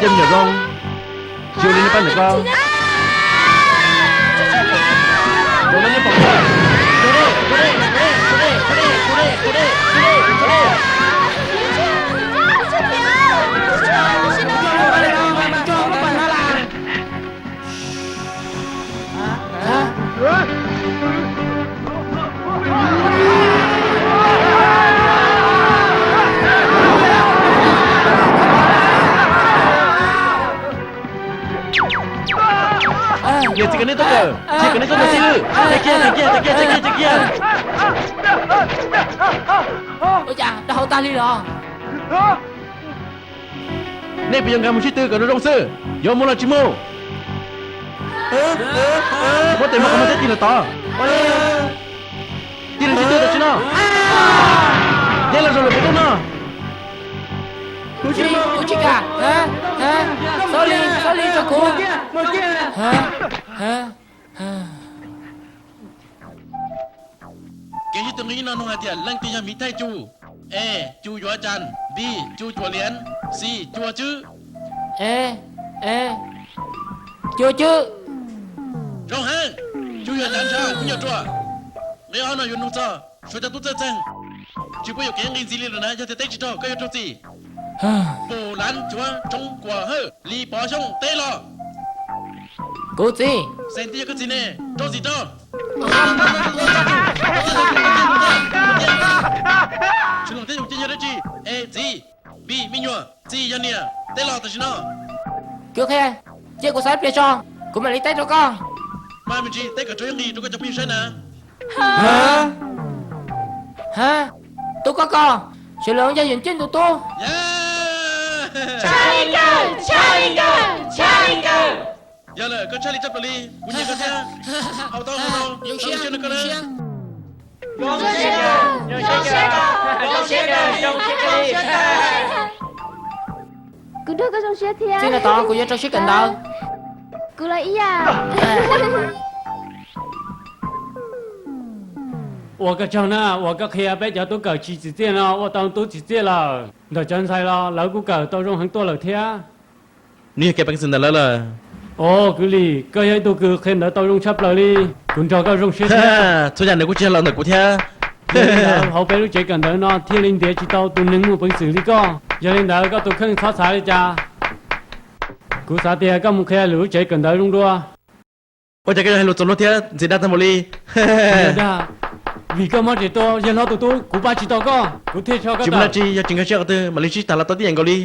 Nyuam zoo, tsis ua li nej pab ntawm ko. Niam txiv, kom nej tuaj kawm, cia kom nej tuaj ntawm xib hwb. Txav kiag, txav kiag, txav kiag, txav kiag, txav kiag. Ua cas rau hauv tag li los? Nej puas yog nkag mus sib tw kom zoo zoo xwb, yuav mus los tsis mus? Muab tes maj qhov muag thiab tig los tod. Tig los sib tw tam sim no. Deb los zoo lawm peb tub no. Kuv tsis kam. Xav li, xav li rau kuv. Kev sib tw nqi no nug hais tias leej twg yog miv thaij Cu? A, Cu Yuav Cas. B, Cu Cuam Liav. C, Cua Cwb. E, e, Cua Cwb. Zoo heev, Cu Yuav Cas ntsha ib nyuag ruam. Nqi ob no yuav nug txog suav cov tub txawj txeeg. Tsis pub yuam kev nqi ntxiv li lawm na, yog tias teb tsis raug koj yuav raug txim. Pum lav cuav tshoov kuam hawj li pov xyooj teb los. Kuv txiv. Xeem tij yog koj txiv ne, rau txim rau. Tsis loos thiab yus cia yog dab tsi? A, txiv. B, me nyuam. C, yog niam. Teb los tam sim no. Kuv qhia, cia kuv xav ib pliag tso, kuv mam li teb rau koj. Mas me ntsis teb kom raug ib nqi rau koj cov phooj ywg saib na. Ha, tub koj ko, sawv daws yog yawm ncej tus tub. Yog lawm, koj tshaj li tshaj plaws li, kuv nyiam koj thiab. Haus tau, haus tau, zoo siab nrog koj na. Kuv nrog koj zoo siab thiab. Txij no tod kuv yuav rau siab kawm ntawv. Kuv los ib yam. Ua koj tsaug na, uas koj qhia peb cov tub kawm tsis tsim txiaj no ua tau tub tsim txiaj lawm. Ntawm cov ntxhais los lawv kuj kawm tau zoo heev tuaj lawm thiab. Nws yog kev peev xwm ntawm lawv lawm. Os kwv Lis, koj yog ib tug kws qhia ntawv tau zoo tshaj plaws li. Kuv nrog koj zoo siab thiab. Txhua yam nws kuj tsis yog los ntawm kuv thiab. Yog li ntawd hauv peb lub tsev kawm ntawv no thiaj li ntiav tsis tau tus neeg muaj peev xwm li koj. Yog li ntawd koj tus kheej txhob xav li cas. Kuv xav tias koj mus qhia lwm lub tsev kawm ntawv zoo dua. Ua cas koj yuav hais lus txaus luag thiab ntxias dag tag npaum li? Dag, vim koj mob tsev tuaj, yawg hlob tus tub, kuv pab tsis tau koj, kuv thiaj tso koj tawm. Tsis muaj dab tsi, yog tsis nkag siab qhov twg mam li sib tham los tau tib yam nkaus li.